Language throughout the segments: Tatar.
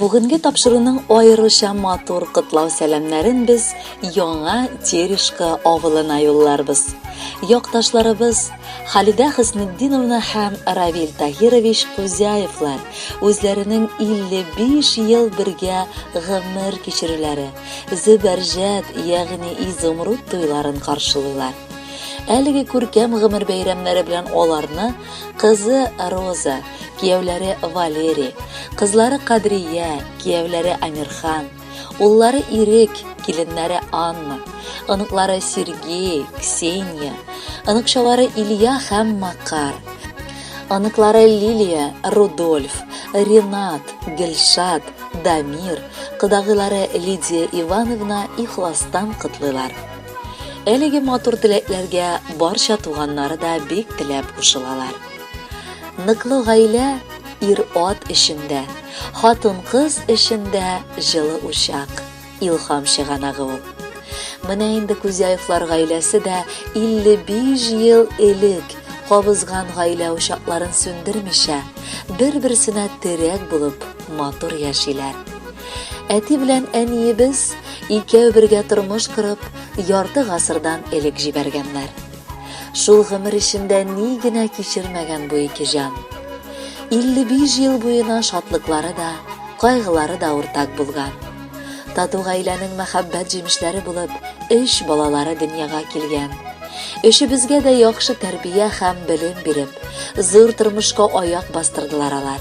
Бүгенге тапшыруның аеруча матур котлау сәламнәрен без Яңа Терешка авылына юлларбыз. Якташларыбыз Халидә Хөснетдиновна һәм Равил Таһирович Кузяевлар үзләренең 55 ел бергә гомер кичерүләре, зөбәрҗәт, ягъни изумруд туйларын каршылыйлар. Әлеге күркәм гомер бәйрәмнәре белән аларны кызы Роза, кияүләре Валерий, кызлары Кадрия, кияүләре Амирхан, уллары Ирек, киленнәре Анна, оныклары Сергей, Ксения, оныкчалары Илья һәм Макар, оныклары Лилия, Рудольф, Ренат, Гөлшат, Дамир, кодагыйлары Лидия Ивановна ихластан котлыйлар. Әлеге матур теләкләргә барча туганнары да бик теләп кушылалар. Ныклы гаилә ир-ат эшендә, хатын-кыз эшендә җылы учак, илһам чыганагы ул. Менә инде Кузяевлар гаиләсе дә 55 ел элек кабызган гаилә учакларын сүндермичә, бер-берсенә терәк булып матур яшиләр. Әти белән әниебез икәү бергә тормыш корып, ярты гасырдан элек җибәргәннәр. Шул гомер эчендә ни генә кичермәгән бу ике җан. 55 ел буена шатлыклары да, кайгылары да уртак булган. Тату гаиләнең мәхәббәт җимешләре булып, өч балалары дөньяга килгән. Өчебезгә дә яхшы тәрбия һәм белем биреп, зур тормышка аяк бастырдылар алар.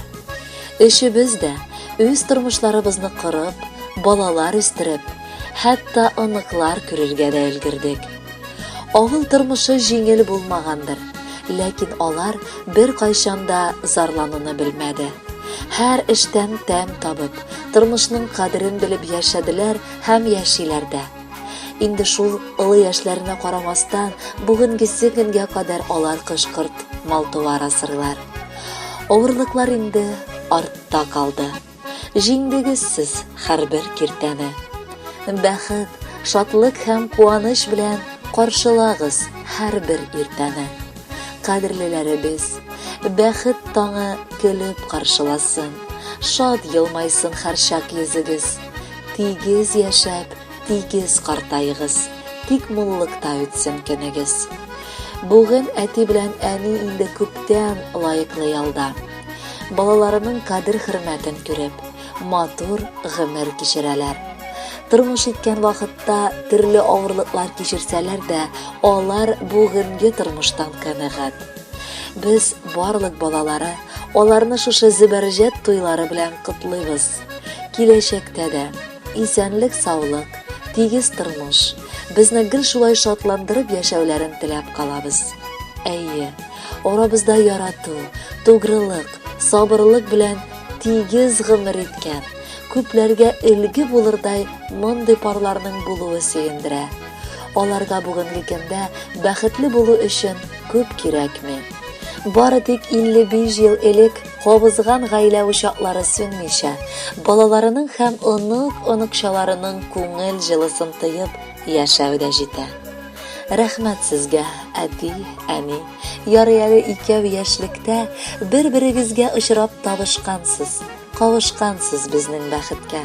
Өчебез дә үз тормышларыбызны корып, балалар үстереп, хәтта оныклар күрергә дә өлгердек. Авыл тормышы җиңел булмагандыр, ләкин алар беркайчан да зарлануны белмәде. Һәр эштән тәм табып, тормышның кадерен белеп яшәделәр һәм яшиләр дә. Инде шул олы яшьләренә карамастан, бүгенгесе көнгә кадәр алар кош-корт, мал-туар асрыйлар. Авырлыклар инде артта калды. Җиңдегез сез һәрбер киртәне. Бәхет, шатлык һәм куаныч белән каршылагыз һәрбер иртәне. Кадерлеләребез, бәхет таңы көлеп каршыласын, шат елмайсын һәрчак йөзегез. Тигез яшәп, тигез картаегыз, тик муллыкта үтсен көнегез. Бүген әти белән әни инде күптән лаеклы ялда. Балаларының кадер-хөрмәтен күреп, матур гомер кичерәләр. Тормыш иткән вакытта төрле авырлыклар кичерсәләр дә, алар бүгенге тормыштан канәгать. Без барлык балалары аларны шушы зөбәрҗәт туйлары белән котлыйбыз. Киләчәктә дә исәнлек-саулык, тигез тормыш, безне гел шулай шатландырып яшәүләрен теләп калабыз. Әйе, арабызда ярату, тугрылык, сабырлык белән тигез гомер иткән, күпләргә өлге булырдай мондый парларның булуы сөендерә. Аларга бүгенге көндә бәхетле булу өчен күп кирәкми. Бары тик 55 ел элек кабызган гаилә учаклары сүнмичә, балаларының һәм онык-оныкчаларының күңел җылысын тоеп яшәү дә җитә. Рәхмәт сезгә, әти, әни. Ярый әле икәү яшьлектә бер-берегезгә очрап табышкансыз, кавышкансыз безнең бәхеткә.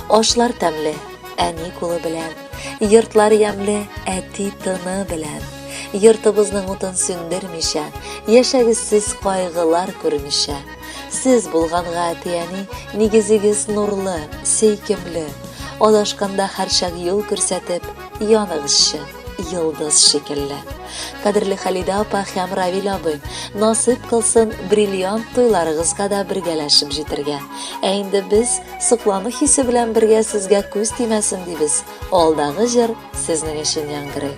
Ашлар тәмле, әни кулы белән, йортлар ямьле, әти тыны белән. Йортыбызның утын сүндермичә, яшәгез сез кайгылар күрмичә. Сез булганга әти-әни, нигезегез нурлы, сөйкемле. Адашканда һәрчак юл күрсәтеп, яныгызчы, йолдыз шикелле. Кадерле Халидә апа һәм Равил абый, насыйп кылсын бриллиант туйларыгызга да бергәләшеп җитергә. Ә инде без соклану хисе белән бергә сезгә күз тимәсен дибез. Алдагы җыр сезнең өчен яңгырый.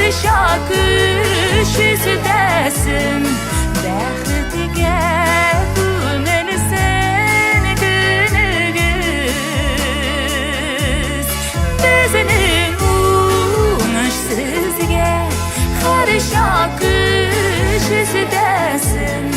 Һәрчак йөздәсен, бәхеткә күмелсен көнегез. Безнең уңыш сезгә һәрчак йөздәсен.